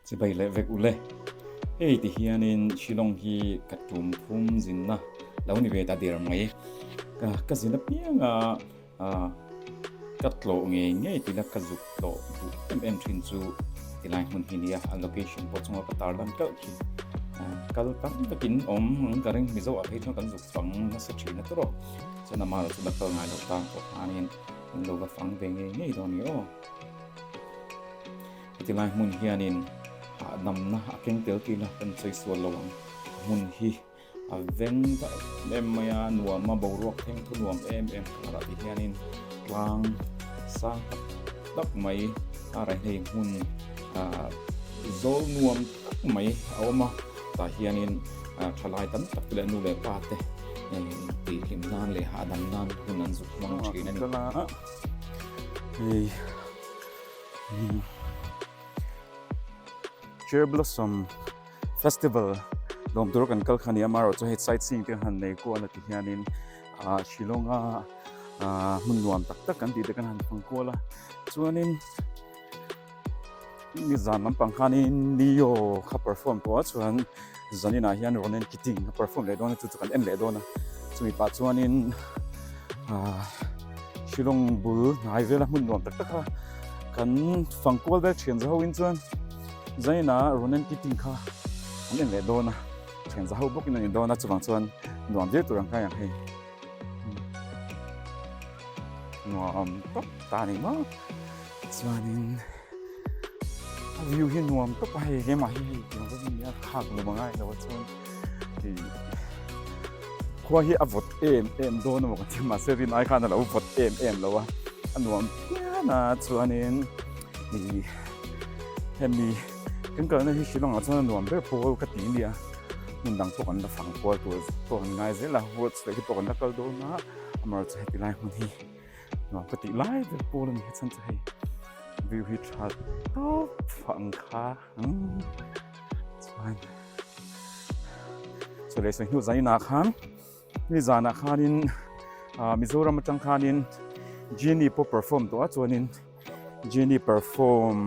Chibai leh vek ule. Hei ti hianin Shillong hi ka tum phum zinna lo ni ve ta der mai. Ka ka zin apianga ka tlawh ngei ngei tina ka zuk tlawh duh em em thin chu tilai hmun hi nia a location pawh chunga ka tarlan kalh khi kal tam takin awm ang ka ring Mizo ah phei chuan kan zuk fang nasa thin a tawrh chuan amaherawh chu la kal ngai loh tan pawh khanin an lo va fang ve ngei ngei dawn a ni aw. Hetilai hmun hianin hahdamna a keng tel tihna kan sawi sual lo ang. A hmun hi a veng va em em mai a, nuam a, boruak thleng thu nuam em em karah ti hianin tlang sang tak tak mai karah hian hei hmun ah zawl nuam tak mai a awm a, tah hianin ah thalai tam tak te leh nu leh pa te tihhlim nan leh hahdam nan hun an zuk hmang thin a ni. Hei. Cherry Blossom Festival lawm tur kan kal kha nia amaherawh chu hei sightseeing te han nei kual a ti hianin ah Shillong a ah hmun nuam tak tak kan tih te kan han fang kual a chuanin nizan lampang khanin Neo kha perform tawh a chuan zaninah hian Ronan Keating a perform leh dawn a chu chu kan en leh dawn a chumi pah chuanin ah Shillong bul hnai vela hmun nuam tak tak a kan fang kual vel thian za hoin chuan zaina Ronan Keating kha an en leh dawn a thian za ho bawkin an en dawn a chuvang chuan nuam viau tur ang kai ang hei nuam tawp ta a ni maw chuanin a view hi nuam tawp a hei hlemah hi hei tiang zawk ania khak lo angai lo a chuan ih khua hi a vawt em em dawn emaw ka ti mahse rin ai khan a lo vawt em em lo a a nuam phian a chuanin ih hemi kan kalna hi Shillong ah chuan a nuam ber pawl ka ti nia hmun dang pawh kan la fang kual tur pawh kan ngai zel a roads leh hi pawh kan la kal dawn a amaherawhchu heti lai hmun hi nuam ka tih lai ber pawl a ni a chhan chu hei view hi tha tawp ang kha chuan chaw leh sawi hnu zainah khan ni zanah khanin ah Mizoram atang khanin Genie pawh perform tawh a chuanin Genie perform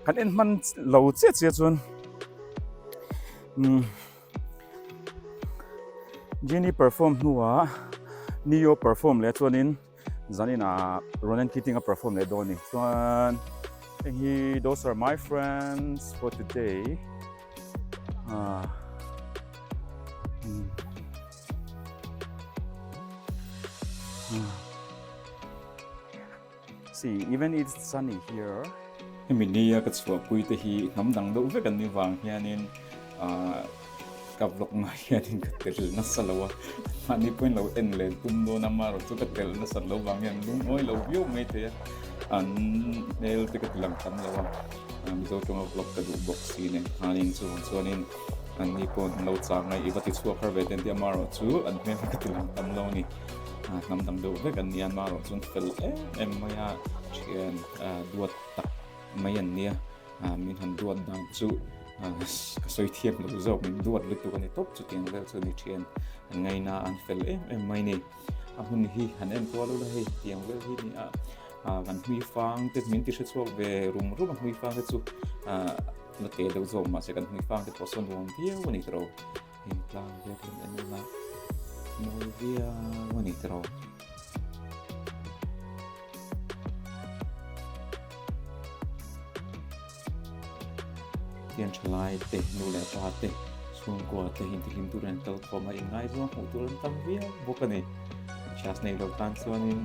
kan en hman lo chiah chiah chuan umm Genie perform hnuah Neo perform leh chuanin Zanin ah Ronan Keating a perform leh dawn a ni. Chuan heng hi those are my friends for today. Ah. Hmm. Ah. See, even it's sunny here. Hemi nia ka chhuahpui te hi hnam dang deuh vek an ni vang hianin ah ka vlog na hianin ka tel nasa lo a, mahni pawhin lo en leh tum dawn a amaherawh chu ka tel nasat loh vang hian lungawi lo viau mai thei a, an hmel te ka ti lang tam lo a, Mizo tawnga vlog ka duh bawk si nen khanin chuvang chuanin anni pawh an lo chang a, i va ti chhuak har ve te an ti a amaherawh chu an hmel hi ka ti lang tam lo a ni, hnam dang deuh vek an ni a amaherawh chu an fel em em mai a, thian duat tak mai an nia min han duat dan chu ka sawi thiam lo zawk min duat lutuk a ni tawp chutiang vel chu a ni thian an ngaina an fel em em mai ni a hmun hi han en kual ula hei tiang vel hi ni a kan hmui fang te min ti hre chhuak ve rum rum a hmui fang te chu la te deuh zawk mahse kan hmui fang te pawh sawn nuam viau a ni tawh hei tlang vel hi an en ula mawi viau a ni tawh. Tian thalai te nu leh pa te chhungkua te intihlim turin an kal khawm a inngaizawng hmuh tur an tam viau bawk a ni. Chance nei lo tan chuanin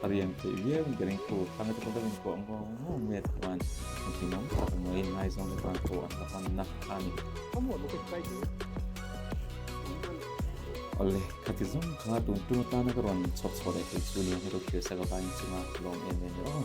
a rian theih viau in ka ring thu thlang te pawh deuh inkuah ngawng ngawng mai a chuan hlimawm tak mai inngaizawng te tan pawh an la hmanna a ni. Awle, khati zawng kha tun tum atana ka rawn chhawp chhuah leh thei chu nia hei ro thlir sak avangin chunga lawm em em e aw.